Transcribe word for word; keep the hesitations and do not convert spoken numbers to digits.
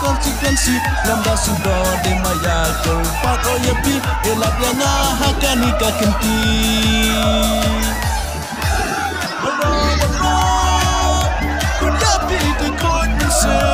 Constituency, lem da sudor de maya ko. Pat o ya pi, elap ya nga ha kani ka kynti. Bro, bro, kuda pi de koi se.